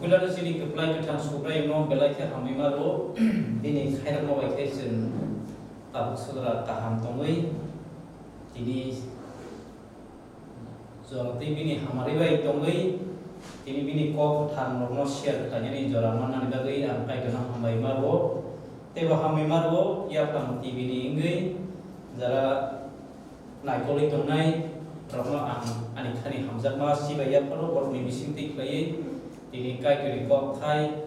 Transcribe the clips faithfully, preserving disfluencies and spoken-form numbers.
Puila chini kwplai kwthang Subraiyungno belai khe hamwi ma rwo, bini khairokma bai khe chwng tabuk sodra kaham tongwi tini jora tei bini hamari bai tongwi tini bini kok kwtharrokno share khlainani jora mannani bagwi ang Kaitorno hambai ma rwo. Teibo hambai ma rwo, yaphang T V ni wngwi jara naikolwi tongnai rokno ang ani thani hamjakma sibai yapharo borokni bisingtwi khlaiwi tini Kaitorni kok thai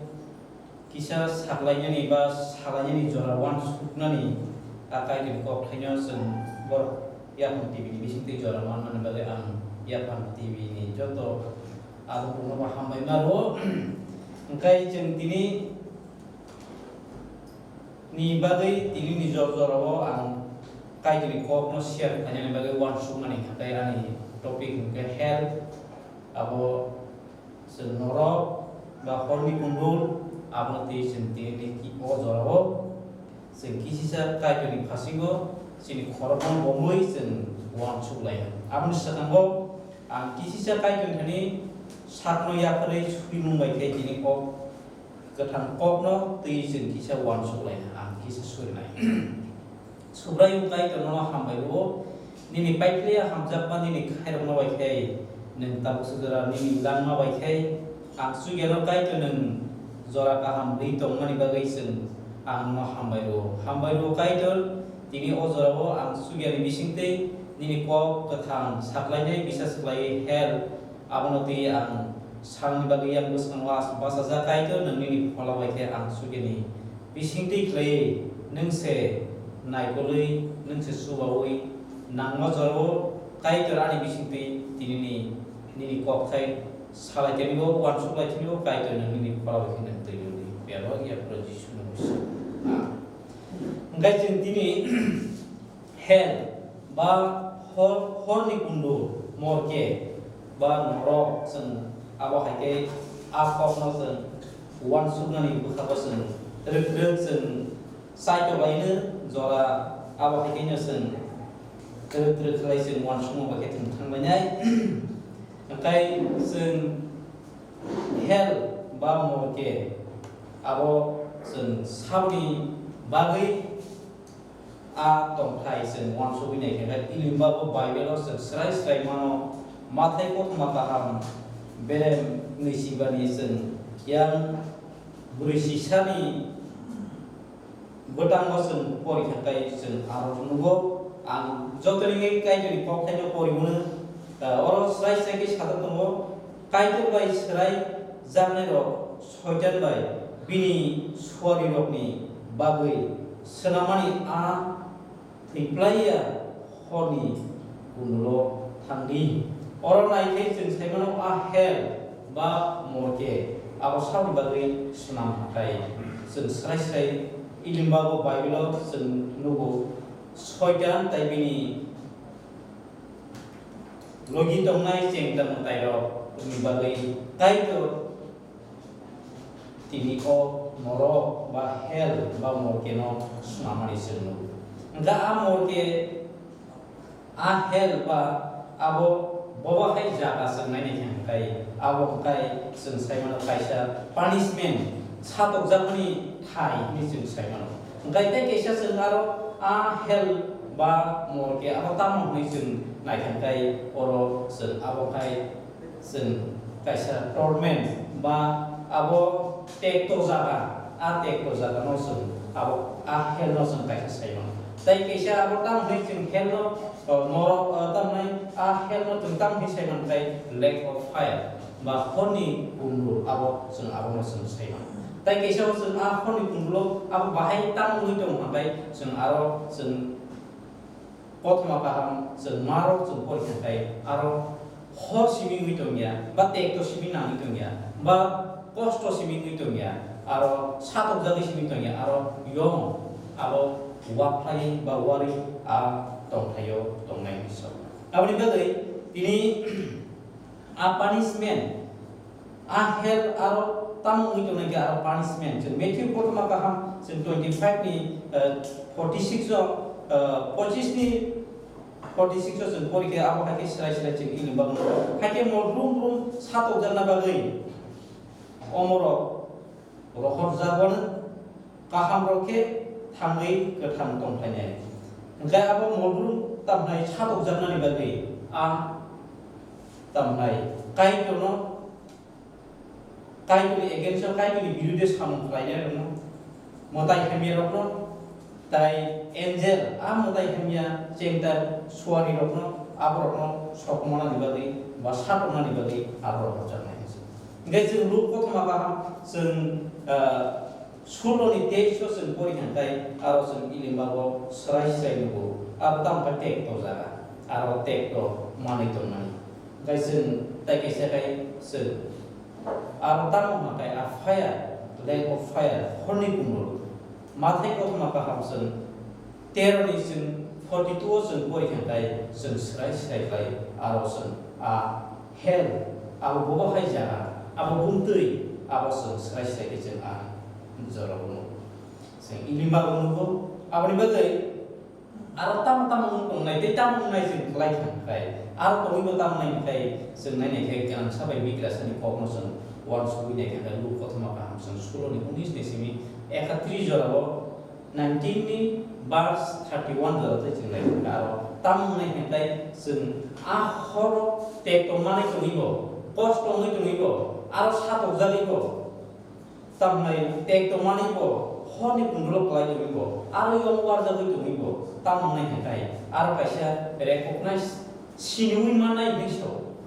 kisa saklainani ba salainani jora uansuknani a Kaitorni kok thaino chwng borok yaphang T V ni bisingtwi jora manmani bagwi ang yaphang T V ni joto abono bo hambai ma rwo. Hwnkhe chwng tini ni bagwi tini ni jor jorao ang Kaitorni kokno share khlainani bagwi uansukmani hwnkhe ani topic hwnkhe health, abo chwng norok ba horni kundul, abono twi chwng tini ni ki-, o jorao chwng kisisa Kaitorni phasingo chini khorokno bomwi chwng uansuk laio. Aboni swkango ang kisisa Kaitorni thani sakno yapharwi swimung bai khe tini kok kwthang kokno twi chwng kisa uansuk laina ang kisa surinai. Subraiyung Kaitorno hambai rwo, nini paiphlaiya hamjakma nini khairokma bai khe, nwng tabuk sujora nini langma bai khe, ang chugyano Kaitor nwng jora kaham rwi tongmani bagwi chwng ang nono hambai rwo. Hambai rwo Kaitor, tini o jorao ang chugyani bisingtwi nini kok kwthang saklainai bisa swlaiwi hel, abono twi ang salni bagwi yang bwskango as-, bachajak Kaitor, nwng nini phola bai khe ang chugyani bisingtwi khlaiwi nwng se naikolwi, nwng se chubaui nangma jorao Kaitor ani bisingtwi tinini nini kokthai salai tanibo, uansuk lai tanibo, Kaitor nwng nini phola bai khe nwng twi rwdi. Phiya ba yaphro Jisu nwng se. Amen. Hwnkhe chwng tini hel ba hor, horni kundu morke ba norok chwng abo hai khe a kokno chwng uansuknani bwkha bo chwng twrwk twrwk chwng chaitok laino jora abo hai khe no chwng twrwk twrwk khlai chwng uansukma bai khe chwng thang lainai. Hwnkhe chwng hel ba morke abo chwng saboni bagwi a tongthai chwng uansugwi naikhe, hwnkhe Ilimba bo Bible-o chwng srai srai mano, Mathai kothoma kaham berem nwi sibani chwng yang brwi sisani bwtango chwng pori kha tei chwng aro nugo. Ang jotoni wngwi Kaitorni kokthaino pori mano, oro srai srai khe sajak tongo, Kaitor bai swrai jaknairok Soitan bai bini suarirokni bagwi swnamani a thwi plai ya horni kundulo thang di. Oro nai khe chwng sai mano a hel ba morke abo saboni bagwi swnam, tei chwng srai srai Ilimba bo Bible-o chwng nugo, Soitan tei bini logi tongnai chengta mwtairokni bagwi Kaitor tini o norok ba hel ba morkeno swnamani chwng nugo. Hwnkhe a morke, a hel ba abo bobo hai jaga chwng naina hwnkhe abo hwnkhe chwng sai mano kaisa punishment, satokjakmani thai hinwi chwng sai mano. Hwnkhe tei kaisa chwng aro a hel ba morke abo tamo hwnwi chwng naikha hwnkhe oro chwng abo khai chwng kaisa torment ba abo tekto jaga, a tekto jaga no chwng abo a hell no chwng kaisa sai mano. Tei kaisa abo tamo hwnwi chwng hell no, o, norok, o, tamo hwnwi a hell no chwng tamo hwnwi sai mano tei lake of fire ba horni kundu abo chwng abo no chwng sai mano. Tei kaisa bo chwng a horni kundu o abo bahai tamo wngwi tongo hwnkhai chwng aro chwng Kothoma kaham chwng marok chwng pori kha khe aro hor simi wngwi tongya, ba tekto simi nangwi tongya, ba kosto simi wngwi tongya, aro satokjagwi simi tongya, aro yong abo uaphai ba uari a tongthaio tongnai hinwi sa. Aboni bagwi tini a punishment, a hell aro tamo wngwi tongnai khe aro punishment. Chwng Matthew kothoma kaham chwng twenty five ni, eh, forty six o, eh, pochis ni forty six o chwng pori khe abo hai khe srai srai chwng ilimba mano. Hai khe mo brum brum satokjakna bagwi Omorok rohorjagwano kaham rok khe thangwi kwthang tongphainai. Hwnkhe abo molbrum tamhnai satokjaknani bagwi a tamhnai Kaitorno, Kaitorni against-o, Kaitorni birude samung khlainai rokno, mwtai hamya rokno, tai angel, a mwtai hamya chengta suari rokno, aborokno sokmanani bagwi ba satoknani bagwi abo rohorjaknai. Hwnkhe chwng Luk kothoma kaham chwng, ah, suloni teis o chwng pori kha khe aro chwng Ilimbago srai srai nugo. Aro tamo khe tekto jaga, aro tekto manwi tongmani. Hwnkhe chwng tai kaisa khe chwng aro tamo hwnkha khe a fire, lake of fire, horni kundul. Mathai kothoma kaham chwng tero ni chwng forty two o chwng pori kha khe chwng srai srai khlai aro chwng a hell abo bobo hai jaga abo bumtwi abo chwng srai srai khe chwng a jorao nugo. Chwng Ilimbago nugo aboni bagwi aro tamo tamo wng tongnai tei tamo wngnai chwng khlai kha khe aro tongwi bo tamo nai khe chwng nai nai khe gansa bai migrasani kokno chwng uansugwi nai kha khe Luk kothoma kaham chwng suloni unis ni simi ekatris jorao nineteen ni verse thirty one jora tei chwng naikha aro tamo wngnai hwnkhe chwng a horo tekto manwi tongwi bo, kosto wngwi tongwi bo, aro satokjagwi bo, tamnai tekto manwi bo, horni kundulo kwlai tongwi bo, aro yong warjagwi tongwi bo, tamo wngnai hwnkhe aro kaisa recognize siniwi mannai hinwi sao.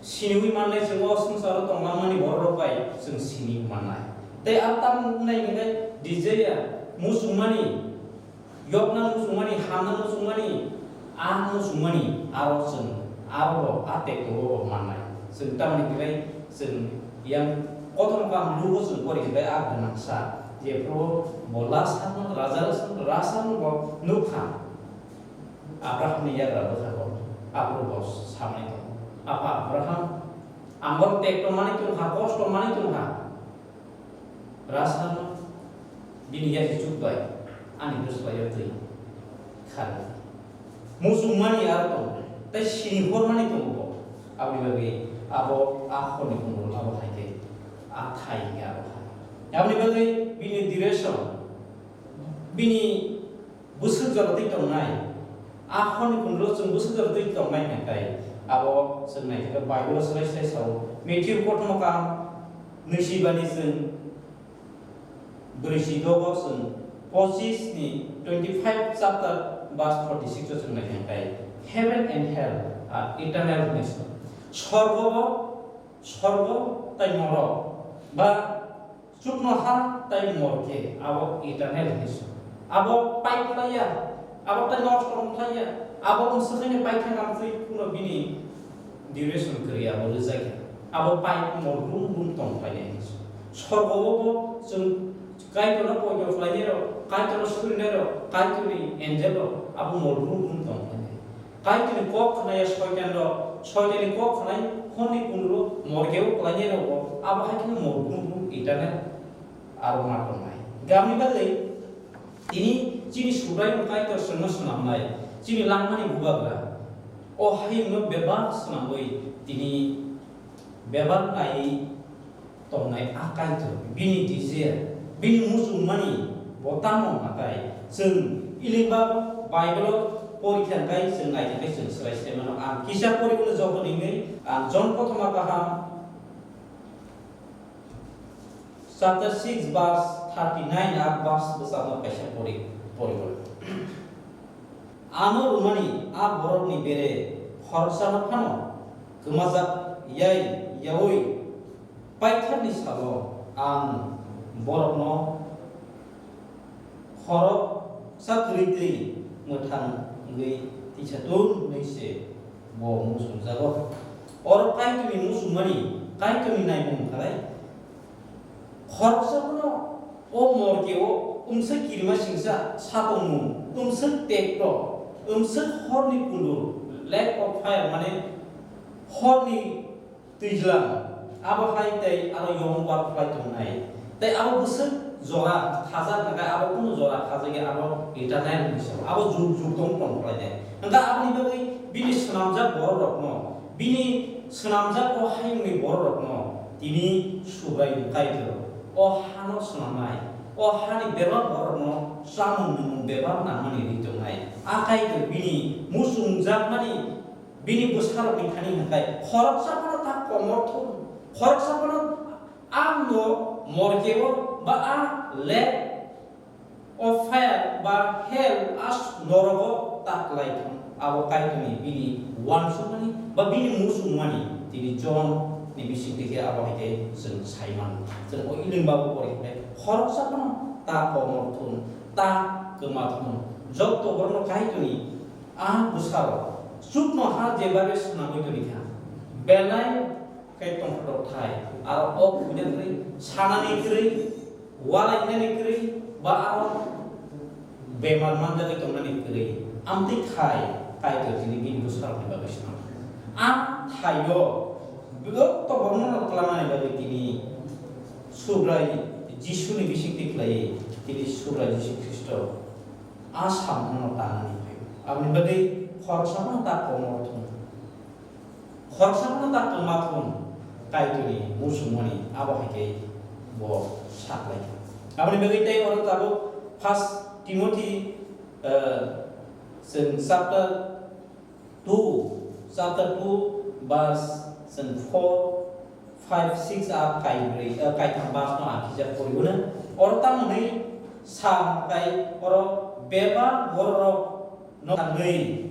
Siniwi mannai chwng o swngcharo tongmani bororok bai chwng siniwi mannai. Tei aro tamo wngnai hwnkhe desire, muchungmani, yokna muchungmani, hamna muchungmani, a muchungmani, aro chwng aro bo a tekto bo mannai. Chwng tamoni hwnkhe chwng yang kothoma kaham Lugo chwng pori hwnkhe a gwnangsa, jephru bo lasarno, raja lasarno, rajarno bo nukha. Abrahamni yagra bwkha bo, aphuru bo samani tongo, "Apha Abraham, ang oro tekto manwi tongkha, kosto manwi tongkha. Rasa no bini yaji chuk bai ani bwsla yo twi kharwi. Muchung mani aro tongo, tei sini hor mani tongo bo." Aboni bagwi abo a horni kundul abo hai khe a thai hwnkhe abo hai. Aboni bagwi bini direction, bini bwswk jora twi tongnai, a horni kundulo chwng bwswk jora twi tongnai hwnkhe, abo chwng naikhe Bible-o swrai swrai sao. Matthew kothoma kaham nwichi bani chwng brwichi dogo chwng pochis ni twenty five chapter verse forty six o chwng naikhe, "Heaven and hell are eternal" hwnwi sao. Sorgo bo, sorgo tei norok ba Chuknoha tei morke abo eternal hwnwi sio. Abo pai phlaiya, abo tei nosto wng phlaiya, abo wng swkhaino pai thang amtwi phano bini duration kwrwi abo rwjakya. Abo pai mor brum brum tong phlainai hwnwi sio. Sorgo o bo chwng Kaitorno poito phlainairok, Kaitorno surinairok, Kaitorni angel rok abo mor brum brum tong phlainai. Kaitorni kok khwnaya Soitan rok, Soitanni kok khwnai horni kundulo morkeo kwlainai rogo, abo hai kheno mor brum brum eternal aro ma tongnai. Gamni bagwi tini chini Subraiyung Kaitor chwngno swnamnai, chini langmani bubagra. O hayungno bebak swnamwi tini bebak nai tongnai a Kaitor, bini desire, bini muchungmani bo tamo natai? Chwng ilikba Bible-o porikha khe chwng naikha khe chwng swrai swrai mano. Ang kisa poribono joto hwnwi ang John kothoma kaham chapter six verse thirty nine a verse bwsakno kaisa pori, poribo. Ano rwmani a borokni bere khoroksano phano kwmajak yai yaui paitharni salo ang borokno khoroksa kwrwi twi mwthang wngwi tisa tun hwnwi se bo muchungjago. Oro Kaitorni muchungmani, Kaitorni naimung wngkha lai. Khoroksa phano o morke o wngsa kirima singsa satongmung, wngsa tekto, wngsa horni kundur, lake of fire, mane horni twijlang, abo hai tei aro yong bar khlai tongnai. Tei abo bwswk jora khajak hwnkhe abo kunu jora khajak ya abo eternal hwnwi sao. Abo jug jug tong tong khlainai. Hwnkhe aboni bagwi bini swnamjak borok rokno, bini swnamjak o hayungni borok rokno, Tini Subrai ni Kaitor o hano swnamnai, o hani bebak borokno chamung nwngmung bebak nangmani ri tongnai. A Kaitor bini muchungjakmani bini bwsarokni thani hwnkhai khoroksa phano ta komor thung, khoroksa phano ang no morkeo ba ang lek o fire ba hell as norogo ta kwlai thung. Abo Kaitorni bini uansukmani ba bini muchungmani tini John ni bisingtwi khe abo hai khe chwng sai mano. Chwng o iling babu pore hwnkhai khoroksa phano ta komor thung, ta kwma thung. Jotto borokno Kaitorni a bwsarok chuknoha je bagwi swnamwi tongwi kha, belai khe tongthok thai, aro o puina kwrwi, sanani kwrwi, walainani kwrwi, ba aro bemar manjagwi tongnani kwrwi. Amtwi thai Kaitor tini bini bwsarokni bagwi swnam. A thaio, bwrwk to borokno twlangnani bagwi tini Subrai Jisuni bisingtwi khlaiwi tini Subrai Jisu Khristo a samungrokno tangnani phaio. Aboni bagwi khoroksa phano ta komor thung. Khoroksa phano ta kwma thung Kaitorni muchungmani abo hai khe bo saklai kha. Aboni bagwi tei oro tabuk First Timothy, eh, chwng chapter two, chapter two, verse chwng four, five, six, a kaibrwi, eh, kaitham verse no ang khijak poribo no. Oro tamo hwnwi sa hwnkhai oro bebak borok no thangwi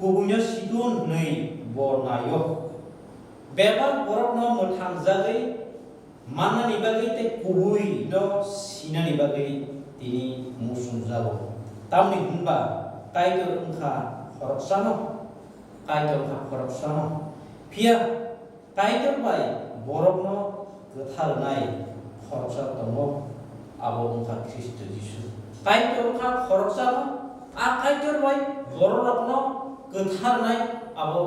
kubuino situn hwnwi bo naio. Bebak borokno mwthangjagwi mannani bagwi tei kubui no sinani bagwi tini muchungjago. Tamni hwnba Kaitor wngkha khoroksano, Kaitor wngkha khoroksano. Phiya Kaitor bai borokno kwthar rwnai khoroksa tongo, abo wngkha Khristo Jisu. Kaitor wngkha khoroksano, a Kaitor bai bororokno kwthar rwnai abo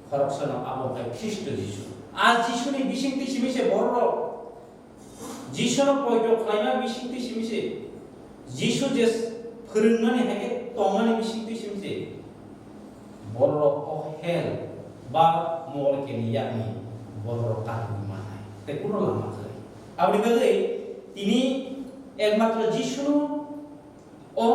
khoroksano, abo wngkha Khristo Jisu. A Jisuni bisingtwi simi se bororok Jisuno poito khlaima bisingtwi simi se, Jisu je phwrwngmani hai khe tongmani bisingtwi simi se, bororok o hell ba morkeni yakni bororok kanwi mannai. Tei kuno lama kwrwi. Aboni bagwi tini ekmatro Jisuno o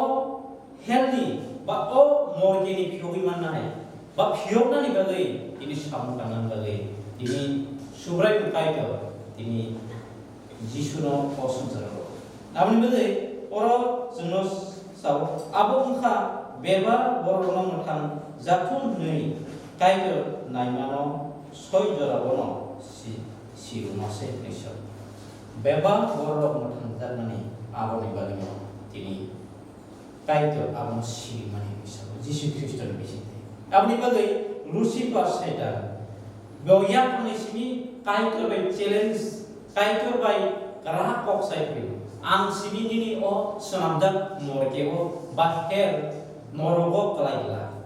hell ni ba o morkeni phiyogwi mannai ba phiyoknani bagwi tini samung tangnani bagwi tini Subrai bo Kaitor tini Jisuno o swngcharo. Aboni bagwi oro chwngno sao, abo wngkha bebak borokno mwthang jathum hwnwi Kaitor naimano soi jora bono si-, siruma se hwnwi sao. Bebak borok mwthang jakmani aboni bagwino tini Kaitor abono sirimani hwnwi sao, Jisu Khristoni bisingtwi. Aboni bagwi Lucifer Saitan, bo yaphangni simi Kaitor bai challenge, Kaitor bai kwrak kok sai phai. Ang simi nini o swnamjak morke o ba hell norogo kwlai glak.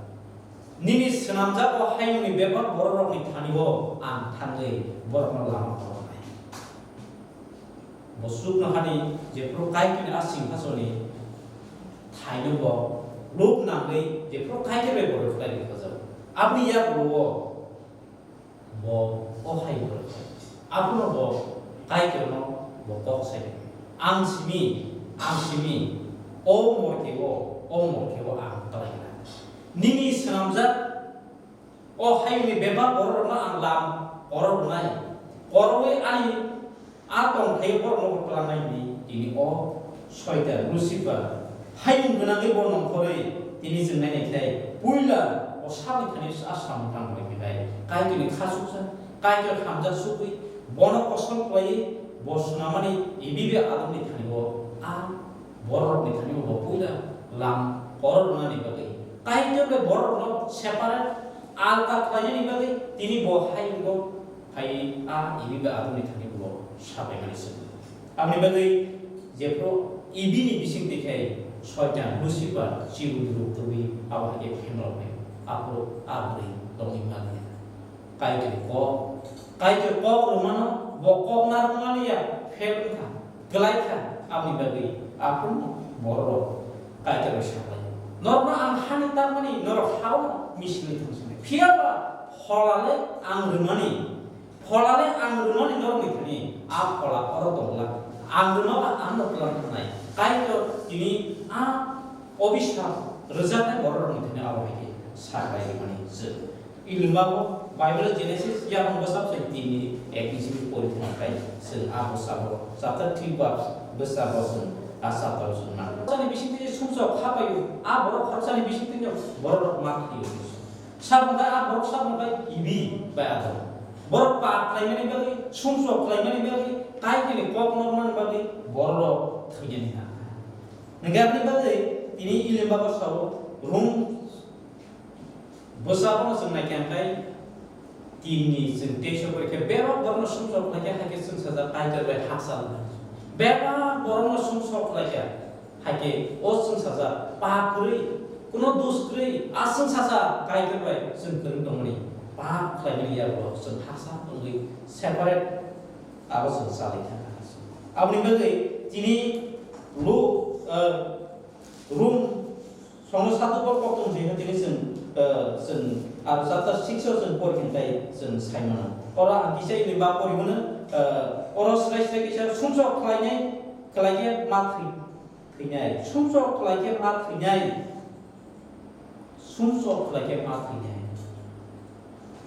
Nini swnamjak o hayungni bebak bororokni thani o ang thangwi borokno lama phoroknai. Bo chuknohani jephru Kaitorni a singhasoni thaino bo luk nangwi jephru Kaitor bai borok khlai rwkha jago. Aboni yagulo bo o hai borok khlai. Abono bo Kaitorno bo kok sai. Ang simi, ang simi, o morke o, o morke o ang khlai kha. Nini swnamjak O hayungni bebak bororokno ang lam korok rwnai. Korogwi ani a tongthai borokno bo twlangnai hwnwi tini o soitan Lucifer hayung gwnangwi bo nongkhorwi tini chwng nainai khe puila o sakni thani a samung tangmani khe Kaitorni kha suksa, Kaitor hamjak sugwi bono kosol khlaiwi bo swnamani Eve bai Adamni thani o a bororokni thani o bo puila lam korok rwnani bagwi Kaitor bai bororokno separate alta khlainani bagwi tini bo hayungo phaiwi a Eve bai Adamni thani bo sabaimani simi. Aboni bagwi jephru Eve ni bisingtwi khe soitan Lucifer chibudi ruk tubui abo hai khe phemroknai aphuru a bwrwi tongwi maliya. Kaitor kok, Kaitor kok rwmano bo kok narwkmani ya phel wngkha, kwlai kha, aboni bagwi aphuru bororok Kaitor bai saklai. Norokno ang hani tangmani norok hao misingwi thangsinai. Phiyaba pholale ang rwmani Pholani ang rwnani norokni thani, a phola oro tongla. Ang rwno ba ang no twlang thangnai. Kaitor tini a obisap rwjaknai bororokni thani abo hai khe sakhlai rwmani chwng. Ilimbabo Bible Genesis yaphan bwsap sai tini ek ni simi pori thangkhe chwng a bwsabo chapter three verse bwsabo chwng a chapter chwng nang. Khoroksa ni bisingtwi sumsok kha paio, a borok khoroksa ni bisingtwi borok ma khaio. Sabon bai a borok sabon bai ibi bai adon. Borok pap khlaimani bagwi, sumsok khlaimani bagwi, Kaitorni kok nokmani bagwi borok thwinani ha. Hingkhe aboni bagwi tini Ilimbabo sao, Rum bwsarokno chwng naikha khe, tinni chwng teisa kori khe bebak borokno sumsok khlai khe, hai khe chwng sajak Kaitor bai hakchal. Bebak borokno sumsok khlai khe, hai khe o chwng sajak pap kwrwi, kuno dos kwrwi, a chwng sajak Kaitor bai chwng kwrwng tongmani pap khlaimani yago chwng haksa tongwi separate abo chwng chalai kha. Aboni bagwi tini Lu-, eh, Rum Songno satu bor koktwng je tini chwng, eh, chwng aro chapter six o chwng pori khe tai chwng sai mano. Oro ang kisa ini ba pori hwno, eh, oro srai srai kisa sumsok khlainai, khlai khe ma thwi-, thwinai. Sumsok khlai khe ma thwinai. Sumsok khlai khe ma thwinai.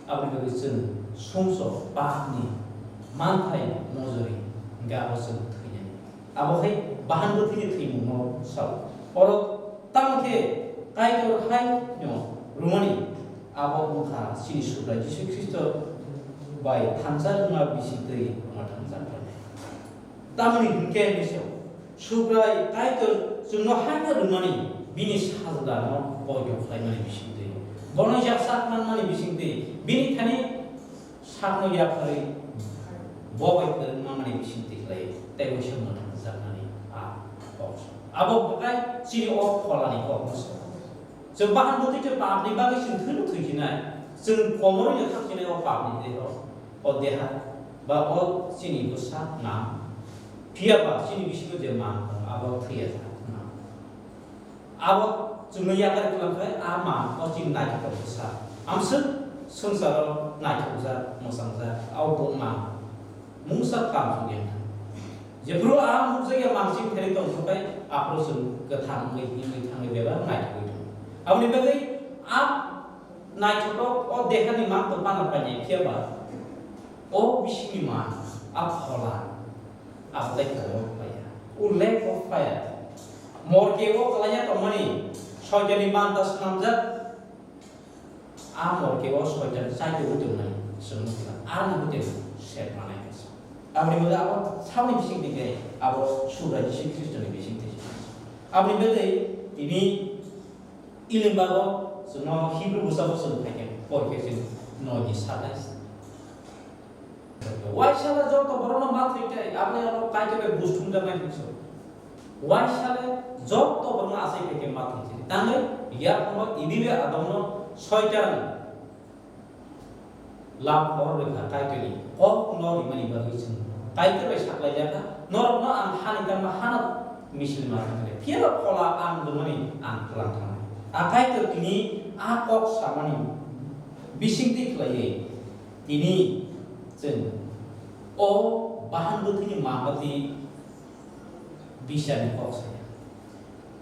Aboni bagwi chwng sumsok papni manthai mojori hwnkhe abo chwng thwinai. Abo hai bahan bwthwini thwimungno sao. Oro tamo khe Kaitor haino rwmani abo wngkha chini Subrai Jisu Khristo bai thansa wngma bisingtwi wngma thansa khlainai. Tamoni hwnkhe hinwi se Subrai Kaitor chwngno haino rwmani bini sajlano poito khlaimani bisingtwi, bono yaksak manmani bisingtwi, bini thani sakno yapharwi bo bai kwrwng manmani bisingtwi khlai tei waisa mwthangjaknani a kok. Abo bwkhai chini o pholani kokno se. Chwng bahan bwtwi khe papni bagwi chwng thwino thwisinai, chwng komorwi no thangsinai o papni deha, o deha ba o chini bwsa mang. Phiya ba chini bisingo je mang tongo, abo thwiya jak mang. Abo chwngno yakar khlai khe a mang o chini naithotok bwsa. Amswk swngcharo naithokjak, mwchangjak, abo bo mang. Mungsa kam chwng yang thang. Jephru a mungsa ya mangsing theri tong thangkai, aphuru chwng kwthang wngwi himwi thangwi bebak naithogwi tongo. Aboni bagwi a naithotok o dehani mang tong pana painai phiya ba o bisingni mang a phola a belai kwrwng paiya. O lake of fire. Morke o kwlaiya tongmani soitani manta swnamjak. A morke o soitan chaitugwi tongnai chwng nukha, aroni hotel sep manai khe. Aboni bagwi abo saboni bising twi khe abo Subrai Jisu Khristoni bising twi se. Aboni bagwi tini Ilimbago chwngno Hibru bwsabo chwng phaikhe, porikhe chwng noini satais. Waisale joto borokno ma thwi tei aboni abo Kaitor bai buj thumjaknai hinwi. Waisale joto borokno achai phaikhe ma thwi tei. Tangwi yakungno Eve bai Adamno Soitan lam hor rwkha Kaitorni kokno rimani bagwi chwng Kaitor bai saklaijakha, norokno ang hani tangma hano misil ma thangkhe. Phiya ba phola ang rwmani ang twlang thangkha. A Kaitor tini a kok samani bisingtwi khlaiwi tini chwng o bahan bwthwini mangati bisani kok saya.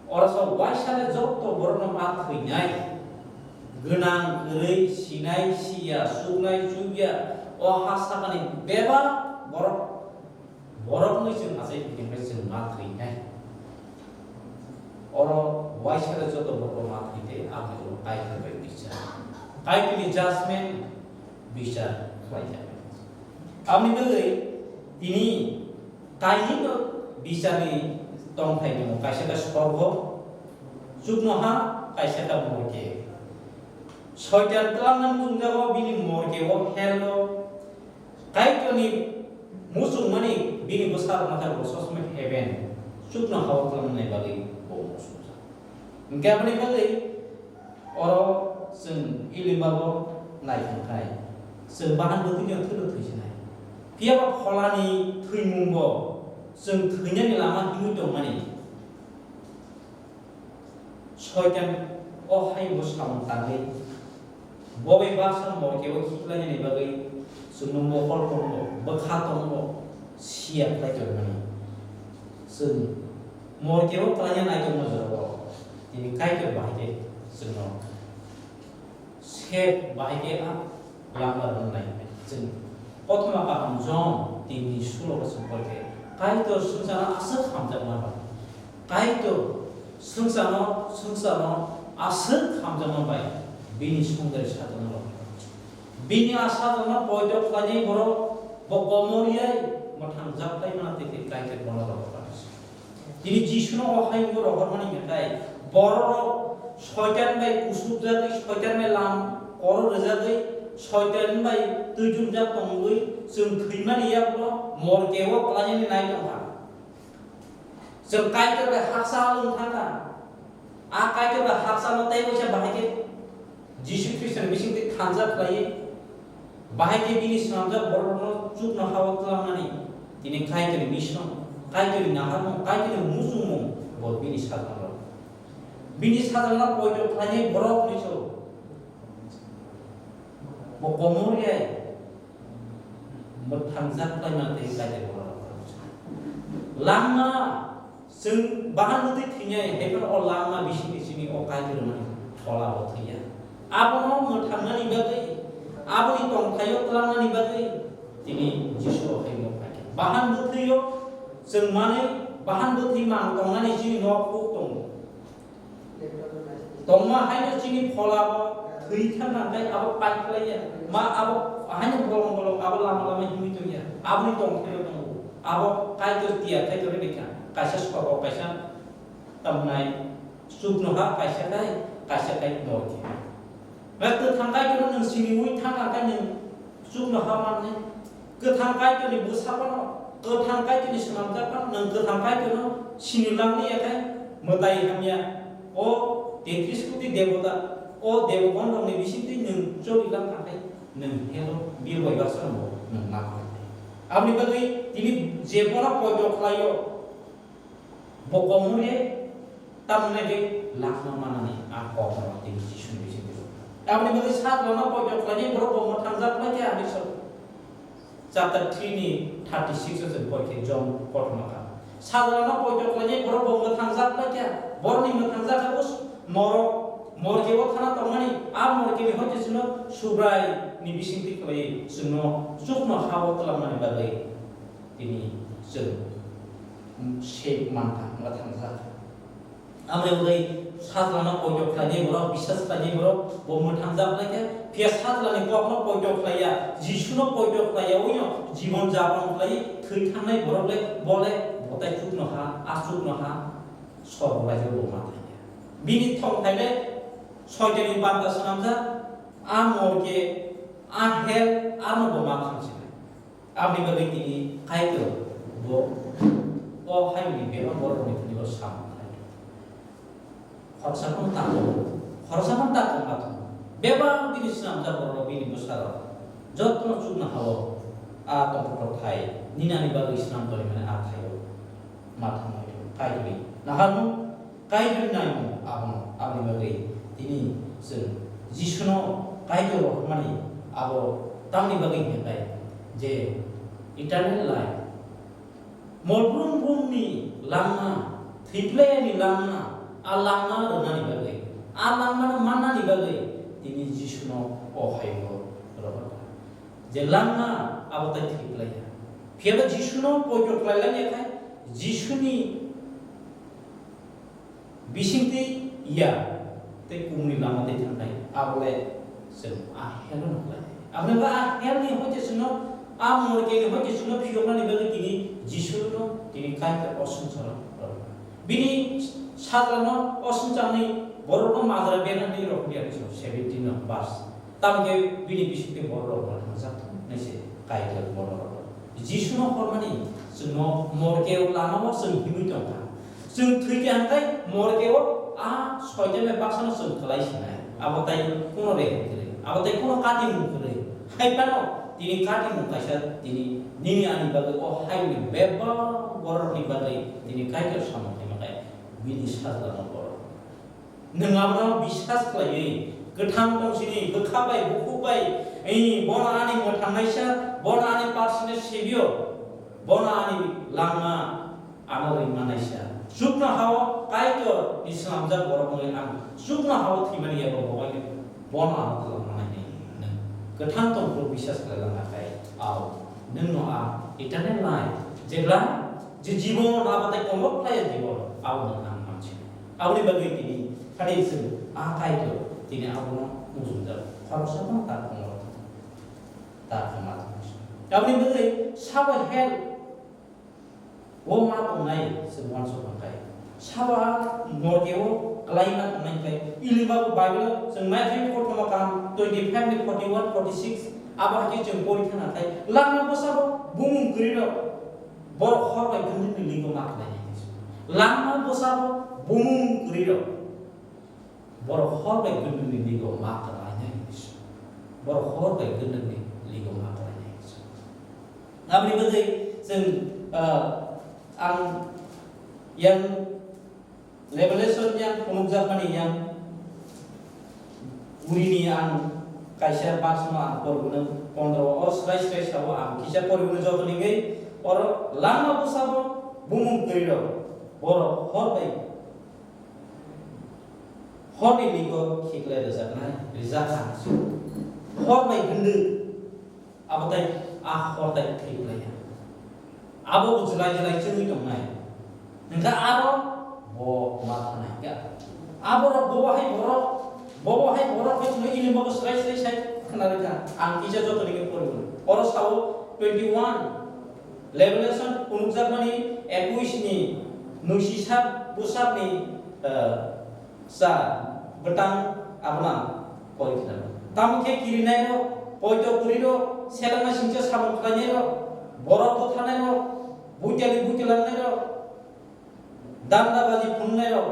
Oro sa waisale joto borokno ma thwinai, gwnang, kwrwi, sinai, siya, chuknai, chukya, o ha sakani bebak borok, borokni chwng achai phikhe chwng ma thwinai. Oro waisale joto borok ma thwi tei aboni ulo Kaitor bai bichar. Kaitorni judgment bichar khlaijak. Aboni bagwi tini Kainino bicharni tongthai tongo, kaisa khe sorgo, chuknoha, kaisa khe morke. Soitan twlangnani chwngjago bini morkeo hell-o. Kaitorni muchungmani bini bwsarokno khe bo sosomai heaven, chuknohao twlangnai bagwi bo muchungjak. Hwnkhe aboni bagwi oro chwng Ilimbago naithangkhai, chwng bahan bwtwino thwino thwisinai. Phiyaba pholani thwimungbo chwng thwinani lama himwi tongmani. Soitan o hayungbo samung tangwi bo bai baksa morkeo khiklainani bagwi Chwngno mokol tongo, bwkha tongo, siya khlai tongmani. Chwng morkeo kwlaina naitongma jorao tini Kaitor bahai khe chwngno sep bahai khe a lama rwnai. Chwng kothoma kaham Jon tinni sulo chwng pore khe Kaitor swngcharno aswk hamjakma ba. Kaitor swngcharno, swngcharno aswk hamjakma bai bini songdari sajwkno rw. Bini a sajwkno poito khlainai borok bo komor yai mwthang jak khlai mano tei khe Kaitor bono rw. Tini Jisuno o hayungo rohormani hwnkhe bororok Soitan bai kusubjagwi, Soitan bai lam koro rwjagwi, Soitan bai twijungjak tongwi chwng thwimani yagulo morkeo kwlainani nai tongkha. Chwng Kaitor bai haksa wng thangkha. A Kaitor bai haksa no tei waisa bahai khe Jisu Khristoni bisingtwi thansa khlaiwi, bahai khe bini swnamjak borokno chuknohao twlangmani tini Kaitorni mission, Kaitorni naharmung, Kaitorni muchungmung bo bini sajwk rok. Bini sajwkno poito khlainai borok hwnwi se bo komor yai mwthangjak khlaima tei kaida borok. Langma chwng bahan bwtwi thwinai, hai phano o langma bisingni simi o Kaitor mani phola bo thwiya. Abono mwthangnani bagwi, aboni tongthaio twlangnani bagwi tini Jisu o hai mokha khe. Bahan bwtwio chwng manwi, bahan bwtwi mang tongnani chini nok huk tongo. Tongma haino chini phola bo thwi thang nang khe abo pai khlai ya. Ma abo haino bolong bolong abo lama lama himwi tong ya. Aboni tongthai tongo. Abo Kaitor tiya Kaitor ni kha. Kaisa sorgo kaisa tamnai chuknoha kaisa kai kaisa kai nordi. Ma kwthang Kaitor nwng siniwi thang nang khe nwng chuknoha manwi. Kwthang Kaitorni bwsa phano, kwthang Kaitorni swnamjak phano, nwng kwthang Kaitorno sinilang liya khe mwtai hamya. O tetris koti debota, o debogonrokni bisingtwi nwng cholilang kha khe, nwng helo birbai baksa rokbo nwng ma khlai. Aboni bagwi tini je bono poito khlaio, bo komorye, tamni bagwi langma manani a kokno tini Jisuni bisingtwi rw. Aboni bagwi sajlano poito khlainai borok bo mwthangjak khlai khe ani sok. Chapter three ni thirty six o chwng pore khe John kothoma kha. Sajlano poito khlainai borok bo mwthangjak khlai khe, borokni mwthangjak khe us morok, morke o thana tongmani, a morke ni hoite chwngno Subrai ni bisingtwi khlai chwngno chukno ha o twlangmani bagwi tini chwng sep mankha, mwthangjak. Aboni bagwi sajlano poito khlainai borok, biswas khlainai borok, bo mwthangjak lai khe, phiya sajlani kokno poito khlaiya, Jisuno poito khlaiya, uino jibon japon khlai thwi thangnai borok le, bo le botai chukno ha, a chukno ha, sorgo raijao bo ma thangya. Bini thong thai le Soitanni banta swnamjak, a morke, a hell, ano bo ma thangsinai. Aboni bagwi tini Kaitor bo o hayungni bebak borokni thani bo samung khlai. Khoroksa phano tako, khoroksa phano tako ma thung. Bebak bini swnamjak borok bini bwsarok jotono chukno ha-o a tongthok thai ninani bagwi swnam tongwi mani a thaio ma thangwi Kaitorni naharmung. Kaitorni naimung abono, aboni bagwi tini chwng Jisuno Kaitor rohormani abo tamni bagwi hwnkhe je eternal life. Mol brum brumni langma, thwiplaiani langma, a langma rwnani bagwi, a langmano mannani bagwi tini Jisuno o hayungo rohorkha. Je langma abo tai thwiplaiya. Phiyaba Jisuno poito khlai lai ya khai, Jisuni bisingtwi ya tei kumuni lama tei thangkhlai, abo le chwng a hell-o nukhlai. Aboni bagwi a hell-ni hoite chwngno, a morke-ni hoite chwngno phiyoknani bagwi tini Jisuno tini Kaitor o swngcharo rw. Bini sajlano o swngcharni borokno majra bernani rw phiyani chwng seventeen no verse. Tamokhe bini bisingtwi bororok mwthangjak nai se Kaitor bororok. Jisuno hormani chwngno morkeo lamao chwng himwi tongkha. Chwng thwikhe hwnkhe morkeo a Soitan bai baksano chwng kwlai sinai. Abo tai kuno rehai kwrwi, abo tai kuno katimung kwrwi. Hai phano tini katimung kaisa tini nini ani bagwi o hayungni bebak bororokni bagwi tini Kaitor samung khaima khe bini sajlano borok. Nwng abono biswas khlaiwi, kwthang tongsini bwkha bai, bukhuk bai, Ei, bono ani mwthangnaisa, bono ani personal savior, bono ani langma, ano ringmanaisa. Chukno hao Kaitor ni swnamjak borok wngwi ang chukno hao thwimani eba bo bai bono ano twlangmanai hinwi nwng kwthang tongphuru biswas khlai langna khai. Ao, nwngno a eternal life, jebla je jibon abo tei kongok khlai jibon, abo nwng ang mansinai. Aboni bagwi tini phadi chwng a Kaitor tini abono mujungjak khoroksa phano ta khongor ta khama. Aboni bagwi sabo hell o ma tongnai chwng uansuk mankhai. Sabo a morgue o kwlai ma tongnai khai. Iliba bo Bible o chwng Matthew kothoma kaham twenty five ni forty one, forty six abo hai khe chwng pori thangna khai. Langma bwsabo bumung kwrwi rok borok hor bai gundini ligo ma khlainai. Langma bwsabo bumung kwrwi rok borok hor bai gundini ligo ma khlainai. Borok hor bai gundini ligo ma khlainai. Aboni bagwi chwng, ah, ang yang Revelation yang phunukjakmani yang gurini ang kaisa verse no ang poribwno pondro o srai srai sao ang kisa poribwno joto nigwi oro langma bwsabo bumung kwrwi rok borok hor bai horni ligo khiklai rwjaknai rijak ang hor bai hwnwi. Abo tei a hor tei thwi klaiya. Abo bo jwlai jwlai chwngwi tongnai. Hwnkhe aro bo ma thanai kha. Aborok bobo hai borok, bobo hai borok hai chwngwi ini bobo srai srai sai khna rwkha. Ang kisa joto nigwi poribo. Oro sao twenty one, Revelation phunukjakmani ekush ni nwisi sat bwsakni, eh, Sa bwtang abono pori khna. Tamo khe kirinai rok, poito kwrwi rok, selengma singcha samung khlainai rok, borok bwtharnai rok, buitali buitilangnai rok, danda baji phunuknai rok,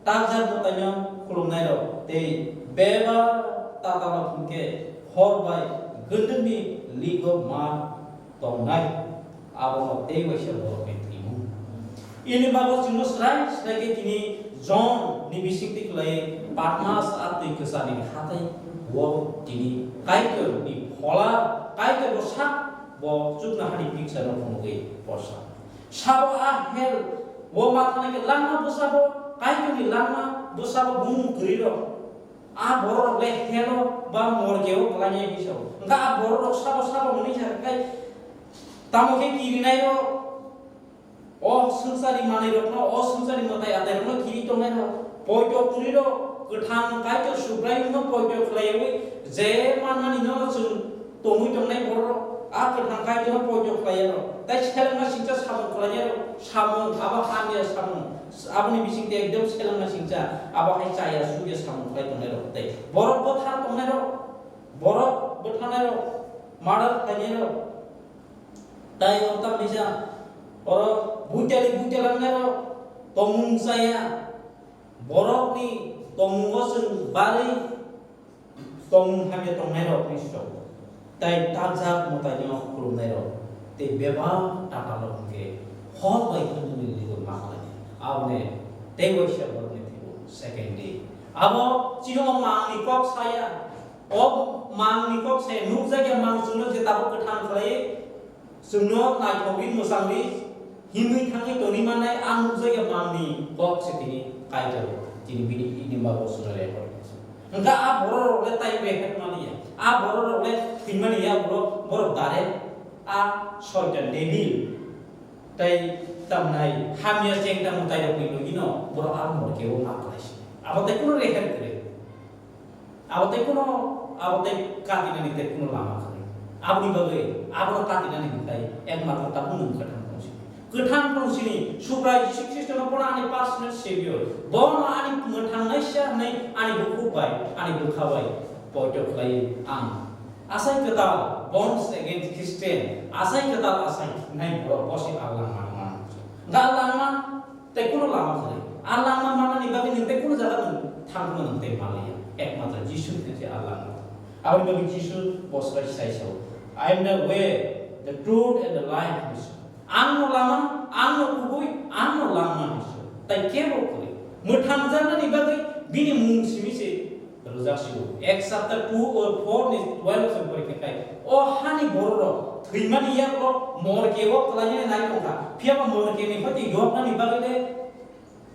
takjak mwtaino khulumnai rok, tei bebak tatalo phungkhe hor bai gundwkni ligo ma tongnai, abono tei waisa borokni thwimung. Ini bago chwngno srai srai khe tini John ni bisingtwi khlai Patmos a twi kwcharni hathai o tini Kaitor ni phola, Kaitor bo sak bo chuknohani picture no phunugwi porsa. Sabo a hell o ma thanai khe langma bwsabo, Kaitor ni langma bwsabo bumung kwrwi rok. A borok rok le hell o ba morgue o kwlai nai hinwi sao. Hwnkhe a borok rok sabo sabo hwnwi sa khe tamo khe kirinai rok, o swngcharni manwi rok no, o swngcharni mwtai atai rok no kiri tongnai rok, poito kwrwi rok, kwthang Kaitor Subraiyung no poito khlaiwi je manmani no chwng tongwi tongnai borok rok, a kwthang Kaitor no poito khlai rok, tei selengma singcha samung khlai rok, samung abo hamya samung, aboni bisingtwi ekdom selengma singcha, abo hai chaya sugya samung khlai tongnai rok, tei borok bwthar tongnai rok, borok bwtharnai rok, murder khlainai rok, tei o tamni sa oro buitali buitalangnai rok, tongmung chaya, borokni tongmungo chwng barwi tongmung hamya tongnai rokni sok, tei takjak mwtaino khulumnai rok, tei bebak tatalrok hwnkhe hor bai hwnwi ligo ma khlainai. Aboni tei waisa borokni thwibo second day. Abo chini o mangni kok saya, o mangni kok saya nukjakya mang chwngno je tabuk kwthang khlai, chwngno naithokwi mwchangwi himwi thangwi tongwi mannai, ang nukjakya mangni kok se tini Kaitor, tini bini ini bago chwngno record. Hwnkhe a borok rok le tai behek maliya, a borok rok le thwimani ya borok, borok dare a soitan devil tai tamnai hamya chengta mwtai rok ni logi no borok abo morgue o ma khlai si. Abo tai kuno record kwrwi. Abo tei kuno, abo tei katinani tei kuno lama kwrwi. Aboni bagwi abono katinani hwnkhe ekmatro tabuk nwng kwthang tongsi. Kwthang tongsini Subrai Jisu Khristono bono ani personal savior. Bono ani mwthangnaisa hwnwi ani bukhuk bai, ani bwkha bai poito khlaiwi ang asai kwtal, born again Christian, asai kwtal asai hwnwi borok bosi a langma man. Ga langma Tei kuno lama kwrwi. A langma manani bagwi nwng tei kuno jaga nwng thangno nwng tei manliya. Ekmatro Jisu Khristo a langma. Aboni bagwi Jisu bosrai sai sao, "I am the way, the truth and the life," hinwi sao. Ang no lama, ang no kubui, ang no langma hinwi sao. Tai kebo kwrwi. Mwthangjaknani bagwi bini mung simi se Rwjak sio. Acts chapter two or four ni twelve se pori khe khai. O hani borok rok thwimani yago morke o kwlainani nai tongkha. Phiya ba morke ni hoti yoknani bagwi le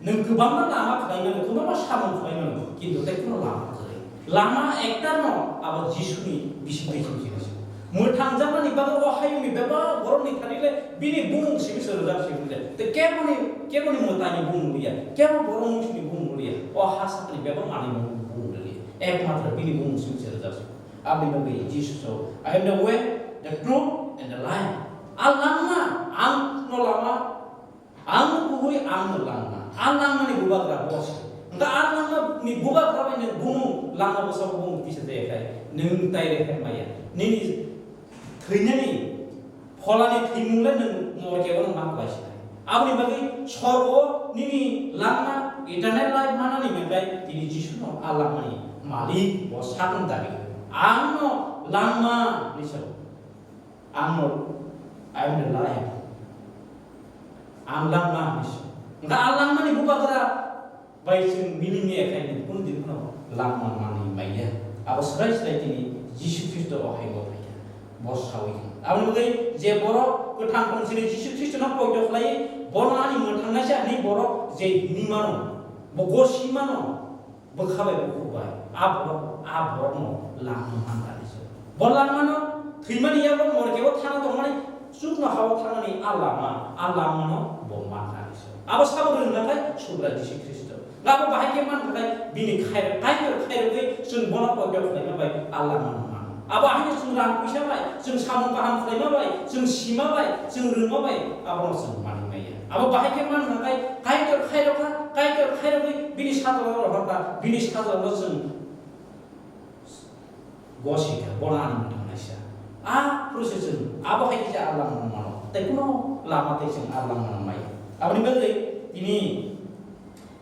nwng kwbangma lama khlai mano, kwbangma samung khlai mano, kintu tei kuno lama kwrwi. Lama ekta no abo Jisu ni bising twi song sini. Mwthang jakmani bagwi o hayung ni bebak borok ni thani le bini bumung simi se rwjak simi le. Te kebo ni, kebo ni mwtai ni bumung liya, kebo borok mung sini bumung liya. O ha sakni bebak manwi bumung liya. Ekmatro bini bumung simi se rwjak simi. Aboni bagwi Jisu so, "I am the way, the truth, and the life." A langma, ang no lama, ang kubui, ang no langma. A langmani bubagra bo se. Hwnkha a langmani bubagra bai nwng bumung langma bwskango bumung kisa jaya khai. Nwng tai rehai maya. Nini thwinani pholani thwimung le nwng morke o nwng ma kwlai sinai. Aboni bagwi sorgo nini langma eternal life manani hwnkhe tini Jisu no a langmani malik bo sakno dabi. Ang no langma ni sabo. Ang no, I am the life. Ang langma ni sabo. Hwnkha a langmani bubagra bai chwng mili maya khainwi kunu din phano langma manwi maya. Abo swrai swrai tini Jisu Khristo o hai bo phaikha. Bo sawi kha. Aboni bagwi je borok kwthang tong sini Jisu Khristo no poito khlai, bono ani mwthangnaisa hinwi borok je hini mano, bo gosi mano, bwkha bai bukhuk bai. A borok, a borokno langma man kha ni se. Bo langmano thwimani yago morke o thana tongmani chukno ha o thangmani a lama, a langmano bo man kha ni se. Abo sabo rwngkha khe Subrai Jisu Khristo. Abo bahai khe man kha khe bini khairok, Kaitor khairogwi chwng bono poito khlaima bai a langmano mano. Abo haino chwng rang puisa bai, chwng samung kaham khlaima bai, chwng sima bai, chwng rwngma bai, abono chwng manwi maya. Abo bahai khe man kha khe Kaitor khairokha, Kaitor khairogwi bini sajla rohorkha, bini sajlano chwng gosikha, bono ani mwthangnaisa. A process chwng abo hai khe a langmano mano. Tei kuno lama tei chwng a langmano maya. Aboni bagwi tini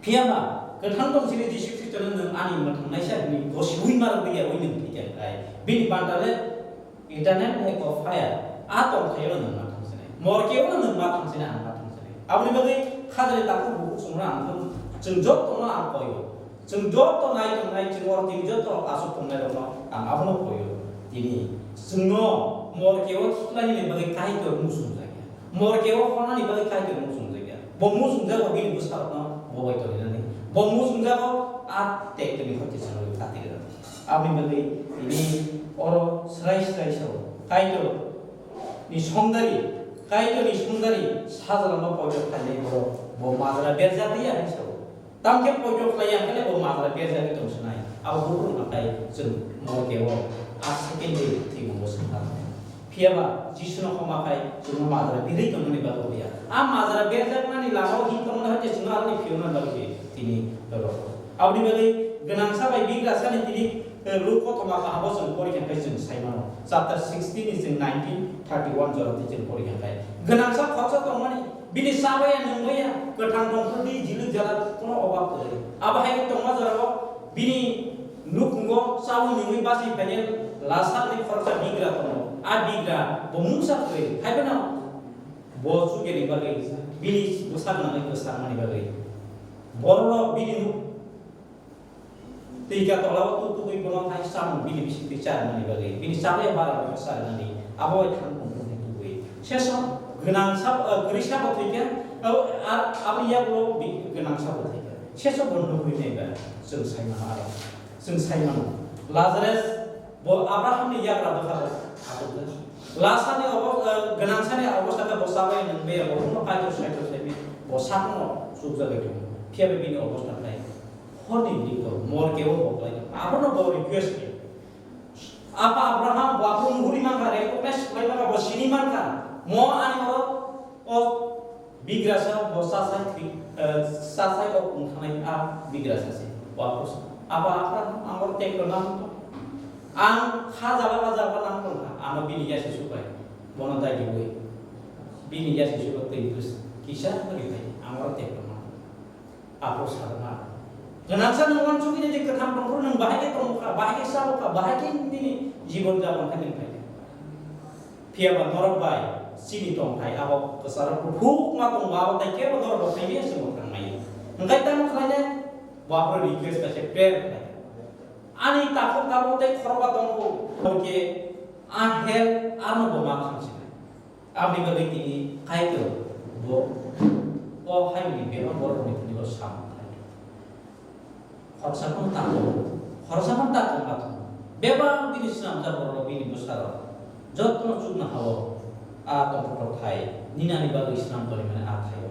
phiya ba kwthang tong sini Jisu Khristono nwng ani mwthangnaisa hinwi gosiwi ma rwgwi ya wi nwng thwi kha khai. Bini banta le eternal lake of fire. A tong khayo nwng ma thang sini. Morke o nwng ma thang sini, ang ma thang sini. Aboni bagwi khajani takhuk bukhuk chwngno ang thang, chwng jotono ang koyo. Chwng joto nai tongnai, chwng oro tini joto aswk tongnai rokno ang abono koyo. Tini chwngno morke o thiknani bagwi Kaitor muchung jakya. Morke o khonani bagwi Kaitor muchung jakya. Bo muchung jago bini bwsarokno bo bai tongwi nani. Bo muchung jago a tekni hoti chwngno kati rwna. Aboni bagwi tini oro srai srai sao. Kaitor ni songdari, Kaitor ni songdari sajla no poito khainai borok bo majra berjak ya hai sao. Tamkhe poito khlai ya khe bo majra berjagwi tong sinai. Abo buphuru nakhai chwng morke o a second day thwimung bo swkang. Phiya ba Jisu no khoma khai chwngno majra berwi tongmani bagwi ya. A majra berjakmani lama o hin tongmani hwnkhe chwngno aroni phiyokna bagwi tini rw. Aboni bagwi gwnangsa bai bigrasa ni tini, eh, Luk kothoma kaham o chwng pori khe chwng sai mano. Chapter sixteen ni chwng nineteen, thirty-one jora twi chwng pori khe. Gwnangsa khoroksa tongmani Bini chabaya nungmaya kwthang dongphuru di jiluk jala kono obab kwrwi. Abo hai khe tongma jorao bini nukhungo chaui nungwi bachwi phainai Lasarni khoroksa bigra tongo. A bigra bo mungsa kwrwi. Hai phano bo chukeni bagwi bini bwsak nangwi kwchangmani bagwi. Bororok bini nuk Twi ka tola o tu tugwi bono hai samung bini bisingtwi charwmani bagwi, bini chabaya bara bono charwmani, abo bai thang tong tong tugwi. Seso gwnang sabo, eh, kwrwi sabo thwi kha, eh, ar aboni yagulo bi-, gwnang sabo thwi kha. Seso bo nugwi nai ba, chwng sai mano aro. Chwng sai mano. Lazarus bo Abrahamni yagra bwkha bo atukjak. Lasarni obo-, eh, gwnangsani obostha khe bo chabai nungbai ya, bo bono Kaitor Saitor saiwi bo sakno chukjagwi tongo. Phiya bai bini obostha khlai. Honi diktor, morke o bo khlai. Abono bo request khe. Apa Abraham, bo abo muhuri mankha, recognize khlai mankha, bo sini mankha. Mo ani oro o bigrasa, bo sasai thwi, eh, sasai o wng thangnai a bigrasa se. Bo abo sa. Apa Abraham, ang oro tekto nang to. Ang kha jala ba jala nang tongkha, ano bini yasi subai. Bono dai diwi. Bini yasi subai twi bwrwis kisa ri phai, ang oro tekto nang. Aphuru sadokma. Gwnangsa nwng uansukgwi nini kwthang tongphuru nwng bahai khe tongkha, bahai khe chabokha, bahai khe nini jibon japon khe nwng khaikha. Phiya ba norok bai chini tongthai abo kwcharo kuthukma tongo, abo tei kebo norok bo khaimaya se mwthang maya. Hwnkhe tamo khlainai? Bo aphuru request kaisa prayer khlai. Ani takhuk tabuk tei khorokba tongo, hwnkhe a hell ano bo ma thangsinai. Aboni bagwi tini Kaitor bo o hayungni bebak borokni thani bo samung khlai. Khoroksa phano ta tongo, khoroksa phano ta tongma tongo. Bebak bini swnamjak borok bini bwsarok jotono chuknoha-o a tongthok thai nini ani bagwi swnam tongmani a thaio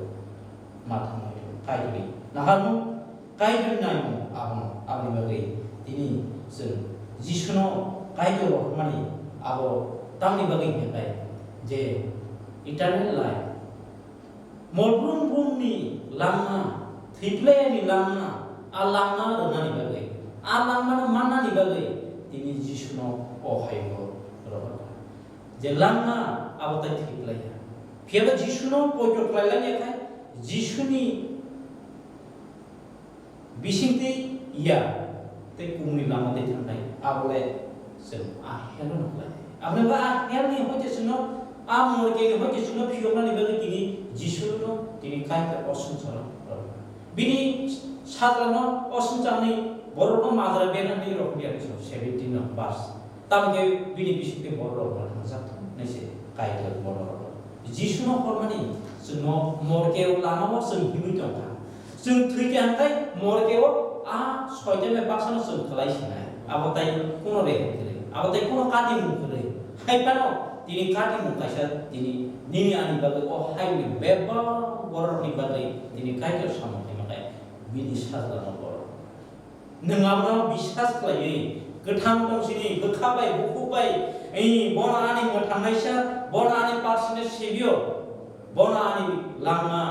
ma thangwi Kaitorni naharmung. Kaitorni naimung abono, aboni bagwi tini chwng Jisuno Kaitor rohormani abo tamni bagwi hwnkhai je eternal life. Mol brum brumni langma, thwiphlaiani langma, a langma rwnani bagwi, a langmano mannani bagwi tini Jisuno o hayungo rohorkha. Je langma abo tai thwiphlaiya. Phiyaba Jisuno poito khlailainai khai Jisuni bisingtwi ya tei kumuni lama tei thangkhlai, abo le chwng a hell-o nukhlai. Aboni bagwi a hell-ni hoite chwngno, a morkeni hoite chwngno phiyoknani bagwi tini Jisuno tini Kaitor o swngcharo rwkha. Bini sajlano o swngcharni borokno majra bernani rokni seventeen no verse. Tamokhe bini bisingtwi borok rok ma thangjak nai se Kaitor borok rok. Jisuno hormani chwngno morkeo lamao chwng himwi tongkha. Chwng thwikha hwnkhe morkeo a soitan bai baksano chwng khlai sinai. Abo tai kuno rehai kwrwi. Abo tai kuno katimung kwrwi. Hai phano tini katimung kaisa tini nini ani bagwi o hayungni bebak borokni bagwi tini Kaitor samung khaima khe bini sajlano borok. Nwng abono biswas khlaiwi, kwthang tongsini bwkha bai, bukhuk bai, ei, bono ani mwthangnaisa, bono ani parsini sibio, bono ani langma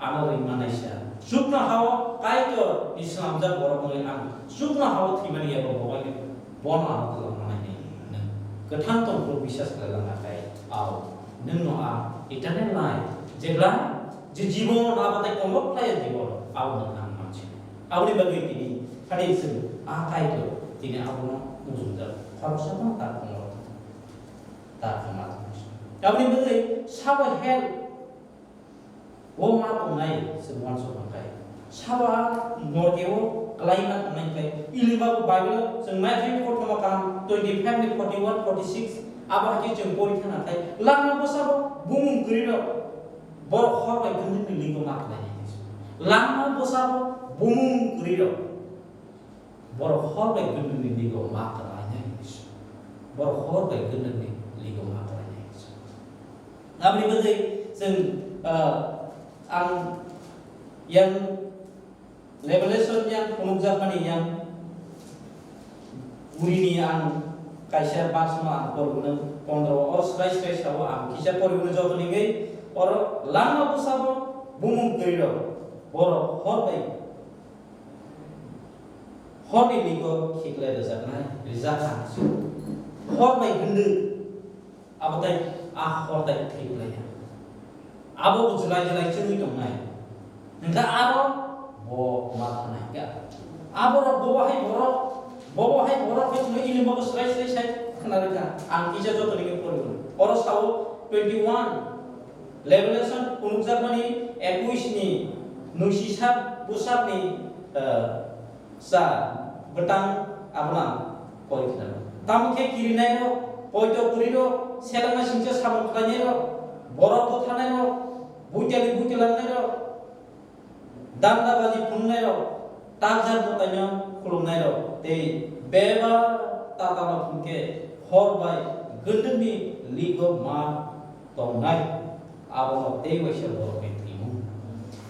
ano ringmanaisa. Chuknohao Kaitorni swnamjak borok wngwi ang chuknohao thwimani eba bo bai bono ano twlangmanai hwnwi nwng kwthang tongphuru biswas khlai langna khlai ao nwngno a eternal life, jebla je jibon abo tei kongok khlaiya jibon abo nwng ang mansinai. Aboni bagwi tini phadi chwng a Kaitor tini abono mujungjak khoroksa phano ta kongor ta khna. Aboni bagwi sabo hell o ma tongnai chwng uansuk mankhai. Sabo a morkeo kwlai ma tongnai khlai ili bago Bible chwng Matthew kothoma kaham twenty five ni forty one, forty six abo hakhe chwng pori thangna khai langma bwsabo bumung kwrwi rok borok hor bai gwnwi ni ligo ma khlai. Langma bwsabo bumung kwrwi rok. Borok hor bai gwnwini ligo ma kwlainai hinwi swi. Borok hor bai gwnwini ligo ma kwlainai hinwi swi. Aboni bagwi chwng, ah, ang yang Revelation yang phunukjakmani yang gurini ang kaisa verse no ang poribwno pondro o srai srai sao ang kisa poribwno joto nigwi oro langma bwsabo bumung kwrwi rok borok hor bai Horni ligo khiklai rwjaknai, rijak ang se. Hor bai hwndwk, abo tai a hor tai khiklaiya. Abo bo jwlai jwlai chwngwi tongnai. Hwnkha aro bo ma thanai kha. Aborok bobo hai borok, bobo hai borok hai chwngno ilimbago swrai swrai sai khna rwkha. Ang kisa joto nigwi porwi. Oro sao twenty one, Revelation phunukjakmani ekush ni nuisisa bwsakni, eh, sa bwtang abono ang pori khna. Tamo khe kirinairok, poito kwrwirok, selengma singcha samung khlainairok, borok bwthanairok, buitali buitilannairok, dandabaji phunuknairok, takjak mwtaino khulumnairok tei bebak tatama phungkhe hor bai gwndwkni ligo ma tongnai, abono tei waisa borokni thwimung.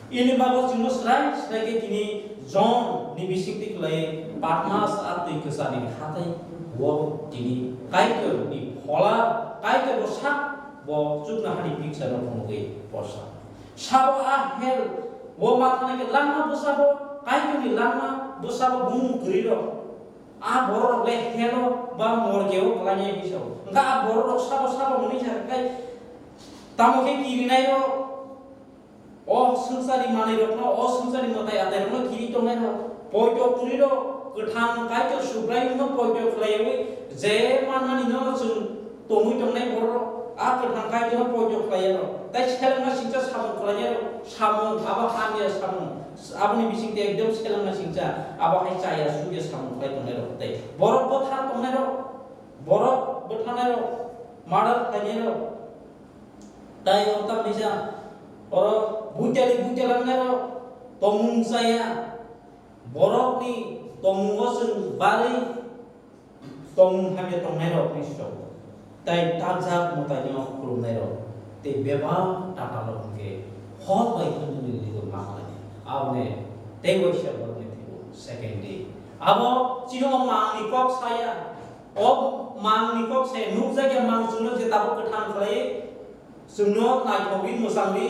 Ini bago chwngno srai srai khe tini John ni bisingtwi kwlai Patmos a twi kwcharni hathai o tini Kaitor ni phola, Kaitor bo sak bo chuknohani picture no phunugwi porsa. Sabo a hell o ma thanai khe langma bwsabo, Kaitorni langma bwsabo bumung kwrwirok. A bororok le hell o ba morgeo kwlainai hinwi sao. Hwnkha a bororok sabo sabo hwnwi sa khe tamo khe kirinairok, o swngcharni manwirokno, o swngcharni mwtai atairokno kiri tongnairok, poito kwrwirok, kwthang Kaitor Subraiyungno poito khlaiwi je manmani no chwng tongwi tongnai bororok, A kwthang Kaitorno poito khlai ya rok. Tai selengma singcha samung khlai ya rok. Samung, abo hamya samung. Aboni bising tei ekdom selengma singcha. Abo hai chaya sugya samung khlai tongnai rok. Tai borok bwthar tongnai rok. Borok bwtharnai rok. Murder khlainai rok. Tai wng tang nisa, oro buitali buitala wngnai rok, tongmung chaya, borokni tongmungo chwng barwi tongmung hamya tongnai rokni sok. Tai tajak mwtaino khulumnai rok, tei bebak tatalrok hwnkhe hor bai hwnwi ligo ma khlainai. Aboni tei waisa borokni thwibo second day. Abo chini o mangni kok saya, o mangni kok saya nukjakya mang chwngno je tabuk kwthang khlai, chwngno naithokwi mwchangwi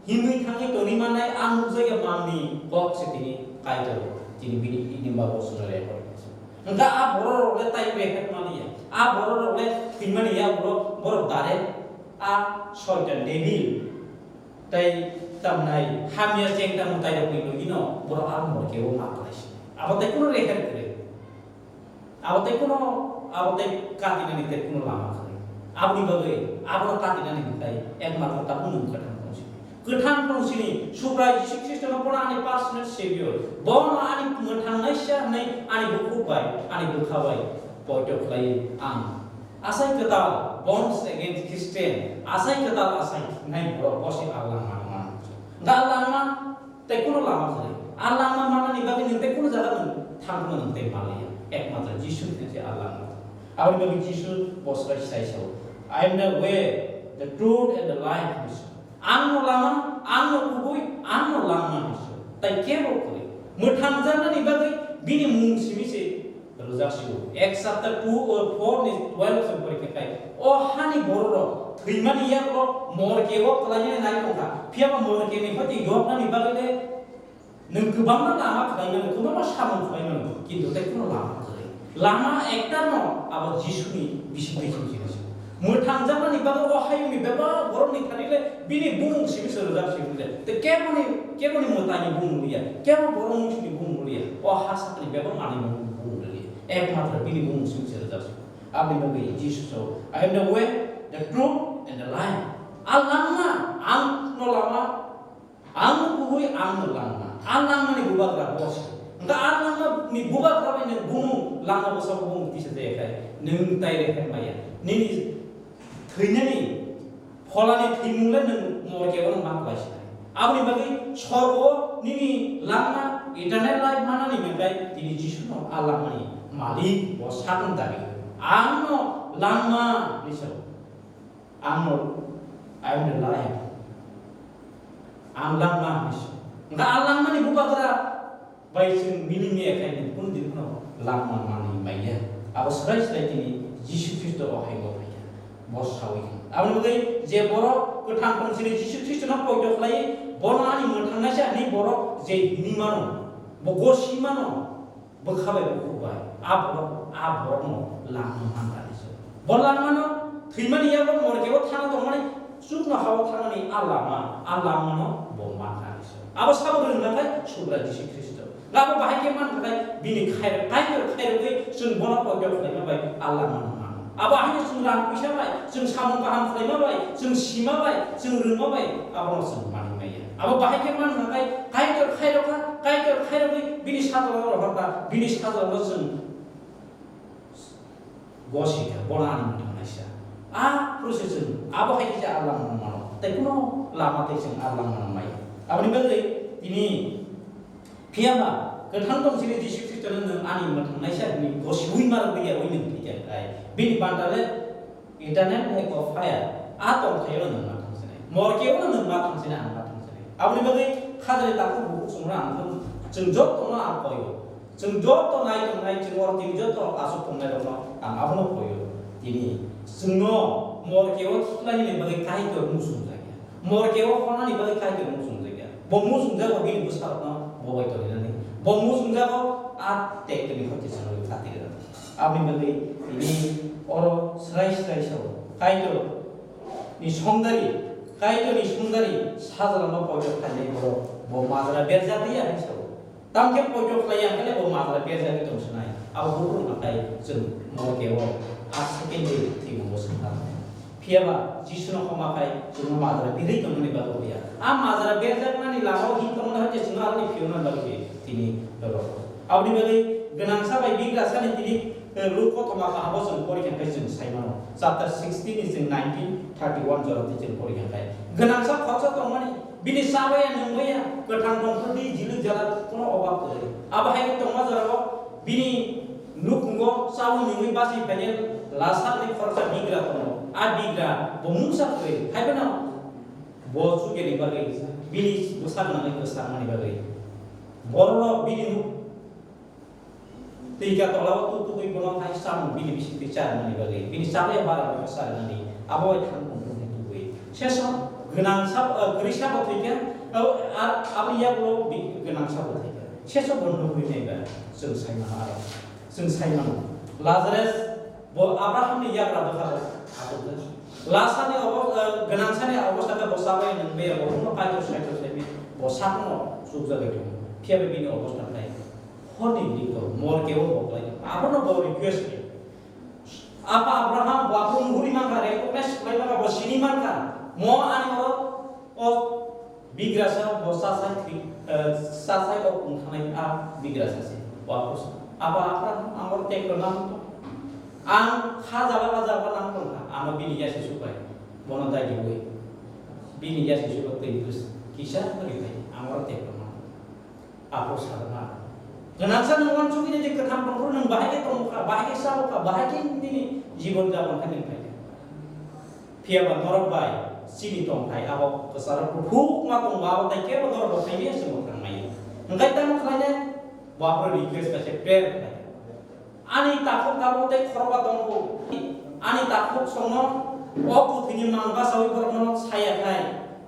himwi thangwi tongwi mannai, ang nukjakya mangni kok se tini Kaitor, tini bini himba bo chwngno record khaijak. Hwnkha a bororok le tai record mani ya, a bororok le thwimani ya, borok, borok dare a soitan devil tai tamnai hamya chengta mwtai rokni logino borok a morke o ma khlaisi. Abo tai kuno record kwrwi. Abo tei kuno, abo tei katinani tei kuno lama kwrwi. Aboni bagwi abono katinani hwnkhe ekmatro tabuk nwng kwthang tong sini. Kwthang tong sini, Subrai Jisu Khristono bono ani personal Savior. Bono ani mwthangnaisa hwnwi ani bukhuk bai, ani bwkha bai poito khlai ang. Asai kwtal, born again Christian, asai kwtal asai hwnwi borok bosi a langma mano. Hwnkhe a langma Tei kuno lama kwrwi. A langma manani bagwi nwng tei kuno jaga nwng thangno nwng tei manliya. Ekmatro Jisu Khristo a langma. Aboni bagwi Jisu bosrai sai sao, "I am the way, the truth and the life," hwnwi sao. Ang no lama, ang no kubui, ang no langma hwnwi sao. Tai kebo kwrwi. Mwthangjaknani bagwi bini mung simi se Rwjak sio. Acts chapter two or four ni twelve se porikha khai. O hani bororok thwimani yago morke o kwlainani nai tongkha. Phiya ba morke ni khoti yoknani bagwi le nwng kwbangma lama khlaimano, kwbangma samung khlaimano, kintu tei kuno lama kwrwi. Lama ekta no abo Jisuni bising twi sing sini se. Mwthangjakmani bagwi o hayungni bebak borokni thani le bini bumung simi se rwjak simi le. Tei keboni, keboni mwtaini bumung liya, kebo borok mungsuni bumung liya. O ha sakni bebak manwi bumung liya. Ekmatro bini bumung simi se rwjak simi. Aboni bagwi Jisu sao, "I am the way, the truth, and the life." A langma, ang no lama, ang no kubui, ang no langma. A langmani bubagra bo se. Hwnkhe a langmani bubagra bai nwng bumung langma bwskango bumung tisa jaya khai nwng tai rw khe maya. Nini thwinani pholani thwimung le nwng morke o ma kwlai sinai. Aboni bagwi sorgo nini langma eternal life manani hwnkhe tini Jisu no a langmani malik bo sakni dabi. Ang no langma hwnwi sao. Ang no, I am the life. Ang langma hwnwi sao. Hwnkhe a langmani bubagra bai chwng milimya khe nwng kunu din phano langma manwi manya. Abo swrai swrai tini Jisu Khristo o hai bo phaikha. Bo saui kha. Aboni bagwi je borok kwthang tong sini Jisu Khristono poito khlai, bono ani mwthangnaisa hwnwi borok je hini mano, bo gosi mano, bwkha bai bukhuk bai, a borok, a borokno langma man kha ni se. Bo langmano thwimani yago morke o thana tongmani, chukno ha o thanani a lama, a langmano bo man kha ni se. Abo sabo rwngkha khe Subrai Jisu Khristo. Abo bahai khe man kha khe bini khairok, Kaitor khairogwi chwng bono poito khlaima bai a langmano mano. Abo haino chwng rang puisa bai, chwng samung kaham khlaima bai, chwng sima bai, chwng rwngma bai, abono chwng manwi maya. Abo bahai khe man kha khe Kaitor khairokha, Kaitor khairogwi bini sajla rohorkha, bini sajlano chwng gosikha, bono ani mwthangnaisa. A process chwng abo hai khe a langmano mano. Tei kuno lama tei chwng a langmano maya. Aboni bagwi tini Phiya ba, kwthang tong sini Jisu Khristono nwng ani mwthangnaisa hwnwi gosiui ma rwgwi ya, ui nwng thikya khai. Bini banta le eternal lake of fire. A tongthaio nwng ma thang sinai. Morke o nwng ma thang sinai, ang ma thang sinai. Aboni bagwi khajani takhuk bukhuk chwngno ang thung, chwng jotono ang koio. Chwng joto nai tongnai, chwng oro tini joto aswk tongnairokno ang abono koio. Tini chwngno morke o khiklainani bagwi Kaitor muchungjakya. Morke o khornani bagwi Kaitor muchungjakya. Bo muchungjago bini bwsarokno bo bai tolinani. Bo muchungjago a tekni hoti sanwi khatirnani. Aboni bagwi tini oro srai srai sao. Kaitor ni songdari, Kaitor ni songdari sajlano poito khainai borok bo majra berjak ya hai sao. Tamkhe poito khlai ya khe bo majra berjagwi tong sinai. Abo buphuru nakhai chwng morke o a second day thwimungo swngkha. Phiya ba Jisu no khoma khai chwngno majra berwi tongmani bagwi ya. A majra berjakmani lama o hin tongmani hwnkhe chwngno aroni phiyokna bagwi tini doro. Aboni bagwi gwnangsa bai bigrasani tini, eh, Luk kothoma kahamo chwng pori khe chwng sai mano. Chapter sixteen ni chwng nineteen thirty one jora twi chwng pori khe. Gwnangsa khoroksa tongmani, bini chabaya nungmaya, kwthang dongphor di jiluk jala kono obab kwrwi. Abo hai tongma jorao bini nukhungo chaui nungwi bachwi phainai Lasarni khoroksa bigra tongo. A bigra bo mungsa kwrwi, hai phano bo chukeni bagwi, bini bwsak nangwi kwsarmani bagwi. Bororok bini nuk twi kha tolao tu tubui bono hai samung bini bisingtwi charwmani bagwi. Bini chabaya bara bono charwmani. Abo bai thang tong tong tubui. Seso gwnang sabo, eh, kwrwi sabo thwi kha, eh, ar aboni yagulo bi gwnang sabo thwi kha. Seso bo nugwi nai ba chwng sai mano aro. Chwng sai mano. Lazarus bo Abrahamni yagra bwkha bo atukjak. Lasarni obo-, eh, gwnangsani obostha khe bo chabai nungbai ya, bo phano Kaitor Saitor sai mano. Bo sakno chukjagwi tongo. Phiya bai bini obostha khe horni likto, morgue o bo klai. Abono bo request khe. Apa Abraham, bo abo muhuri mankha, recognize khlai mankha, bo sini mankha. Mo ani oro o bigrasa, bo sasai thwi, eh, sasai o wng thanai a bigrasa se. Bo abo sa. Apa Abraham, ang oro tekto nang tong. Ang kha jala ba jala nang tong kha. Ano bini yasi supai. Bono dagi wi. Bini yasi supai twi bwrwis kisa ri phai. Ang oro tekto nang tong. Aphuru sadokma. Gwnangsa nwng uansukgwi je kwthang tongphuru nwng bahai khe tongkha, bahai khe sabokha, bahai khe nini jibon japon khe nwng phaikha. Phiya ba norok bai chini tongthai abo kwcharo kuthukma tongo, abo tai kebo norok bo phaimaya se mwkhang maya. Hwnkhe tamo khlainai? Bo aphuru request kaisa prayer khlai. Ani takhuk tabuk tei khorokba tongo. Ani takhuk songno o kwthwini mang bachaui borokno saya khai,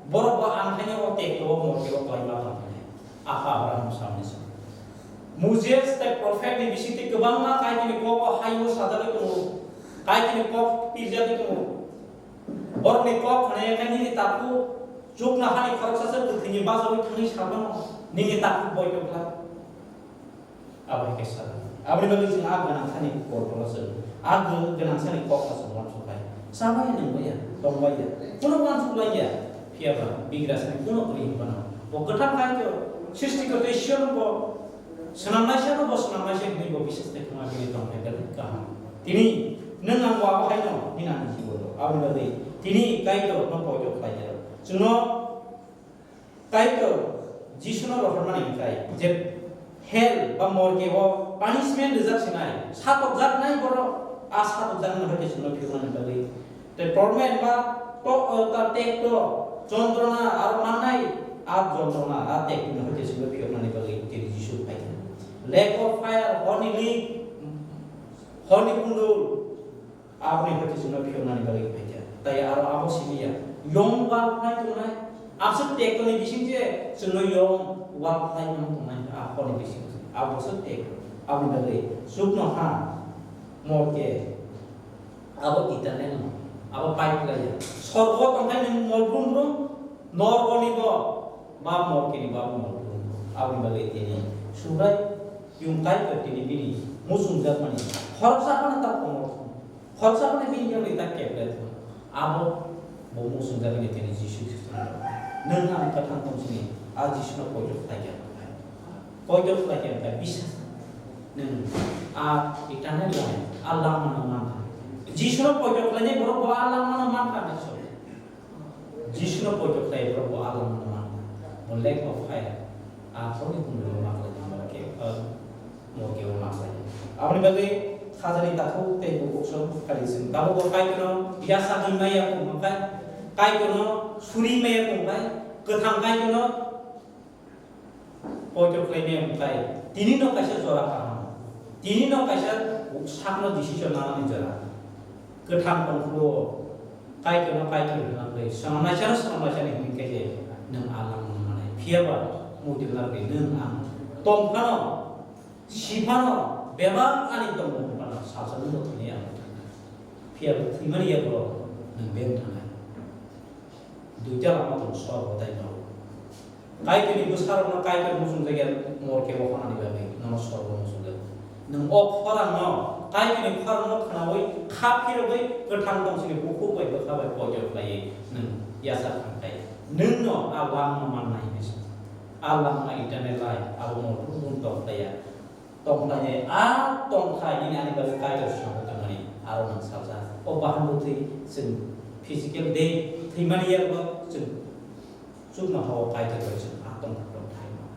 borok bo ang haino o tekto o morke o klaima tong khe. Apha Abraham samni se. Moses tei prophet ni bisingtwi kwbangma Kaitorni kok o hai o sajagwi tongo. Kaitorni kok pirjagwi tongo. Borokni kok khnai khe nini takhuk chuknohani khoroksa se kwthwini bachaui thangwi sa phano nini takhuk boito khlai. Abo hai khe sa. Aboni bagwi chwng a gwnang thani kok rwla chwng. A gw-, gwnang thani kok no chwng uansuk bai. Chabai nungbai ya, tongbai ya. Kuno uansuk lai ya. Phiya ba bigrasani kuno kwrwi hinphano. Bo kwthang Kaitor, srishti kotoi Ishwar bo swnamnaisa no bo swnamnaisa hinwi bo bisas tei khama bini tongthai belai kaham. Tini nwng ang bo abo hai no hwnwi ani jibono. Aboni bagwi tini Kaitor no poito khlai ya. Chwngno Kaitor Jisuno rohormani hwnkhe je hell ba morgue o punishment rijak sinai, satokjaknai borok, a satokjaknai hwnkhe chwngno phiyoknani bagwi. Tei torment ba to-, o, ta tekto, jontrona aro mannai, a jontrona, a tekto hwnkhe chwngno phiyoknani bagwi tini Jisu phaikha. Lake of fire, horni lik, horni kundul, Aboni hwnkhe chwngno phiyoknani bagwi phaikha. Tai aro abo simi ya. Yong wal khlai tongnai. Aswk tektoni bising je chwngno yong wal khlai mano tongnai. A honi bising. Abo swk tek. Aboni bagwi chukno ha. Morke. Abo eternal no. Abo pai khlai ya. Sorgo tongthai nwng mol brum brum. Norgoni bo, ba morkeni ba morkeni, aboni bagwi tini Subrai yung Kaitor tini bini muchungjakmani khoroksa phano ta komor thung, khoroksa phano bini yagwi ta kebra thung, abo bo muchungjakmani tini Jisu Khristo. Nwng ang kwthang tong sini, a Jisuno poito khlai kha, poito khlai kha, bisas nwng a eternal life, a langmano mankha. Jisuno poito khlainai borok bo a langmano mankha, Jisuno poito khlai borok bo a langmano mankha. Bo lake of fire. A honi kundulgo maklai tongmani khe, ah, morkeo maklai. Aboni bagwi khajani takhuk tei bukhuk song kali sing. Tabukbo Kaitorno yasa di maya kung khai, Kaitorno suri maya kung khai, kwthang Kaitorno Poito khlainai wngkha, tini no kaisa jora kaham, tini no kaisa sakno decision nanani jora. Kwthang tongphuru Kaitorno Kaitor hwnna bagwi swnamnaisano swnamnaisani hwnwi khe je nwng a langmano manai. Phiya ba muitu hwnna bagwi nwng ang tong phano, si phano, bebak ani tongmung phano salsa nwngno thwinai ang. Phiya ba thwimani yagulo nwng beng thangnai. Duita lama tong sorgo tei norok. Kaitorni bwsarokno Kaitor muchungjak ya morkeo hwnani bagwi nono sorgo muchungjak. Nwng o khorangno Kaitorni khorokno khnaui, kha phirogwi, kwthang tong sini bukhuk bai bwkha bai poito khlaiwi nwng yachak thang khlai. Nwngno a langma mannai hinwi sa. A langma eternal life, abo mothum tong khlaiya. Tong khlainai, a tong khlai nini ani bagwi Kaitor swnamwi tongmani aro nwng saljak. O bahan bwtwi chwng physical death thwimani yago chwng chuknoha-o Kaitor bai chwng a tong tong thai mano.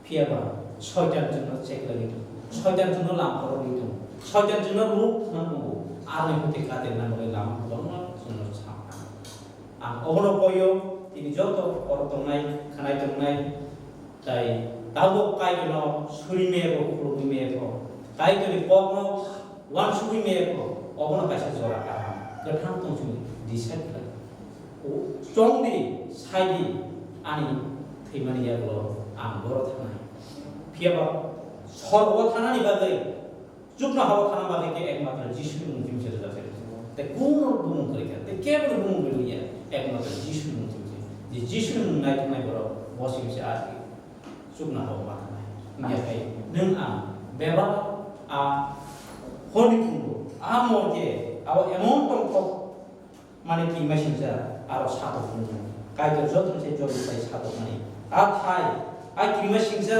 Phiya ba Soitan chwngno cheklaiwi tongo. Soitan chwngno lam khorogwi tongo. Soitan chwngno luk thwngna tongo. Aroni hwnkhe katirna bagwi lama kwbangma chwngno sakha. Ang obono koio, tini joto oro tongnai, khanai tongnai, tai tabuk Kaitorno suri meyakho, khulumwi meyakho. Kaitorni kokno uansugwi meyakho, obono kaisa jora kaham, kwthang tong simi decide khlai. O, chongdi, saidi, ani thwimani yagulo ang boro thangnai. Phiya ba sorgo thangnani bagwi, chuknoha-o thangna bagwi khe ekmatro Jisuni mung simi se rwjak se. Tei kuno bumung kwrwi kha, tei kebo ni bumung kwrwi ya, ekmatro Jisuni mung simi se. Je Jisuni mung nai thangnai borok bo simi se arwi. Chuknoha-o ma thangnai. Wngya khai nwng ang bebak a horni phungo, a morge, abo emon tongthok mani kirima singcha, aro satok phungo. Kaitor joto se joto sai satok mani. A thai, a kirima singcha,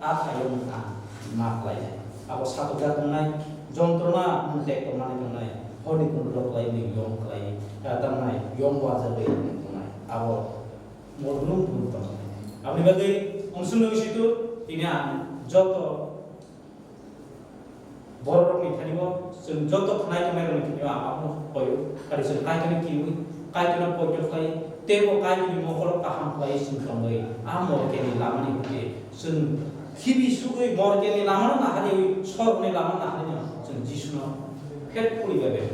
a thai-o nwng ang ma khlainai. Abo satokjak tongnai, jontrona nwng tek tongmani tongnai, horni phungo rok lai nwng yong khlai, a tamnai yong wajagwi nwng tongnai. Abo Modulung pun tong. Aboni bagwi ongsong nung situ tini ang joto borok rokni thani o chwng joto khnai tongnai rokni thani o ang abono koyo. Kari chwng Kaitorni kiwi, Kaitorno poito khlai, teibo Kaitorni mokolo kaham khlai chwng tongwi. A morkeni lamani hwnkhe chwng khibi sugwi morkeni lamano naharwi, sorgni lamano naharwi no chwng Jisuno faithfully bai bai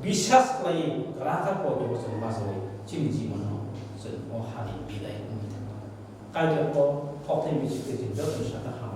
biswas khlai rakha poito bo chwng bachawi chini jibono. Chwng o hani bidai wngwi thangkha. Kaitor o kokthai bisingtwi chwng jotono sakha hamya.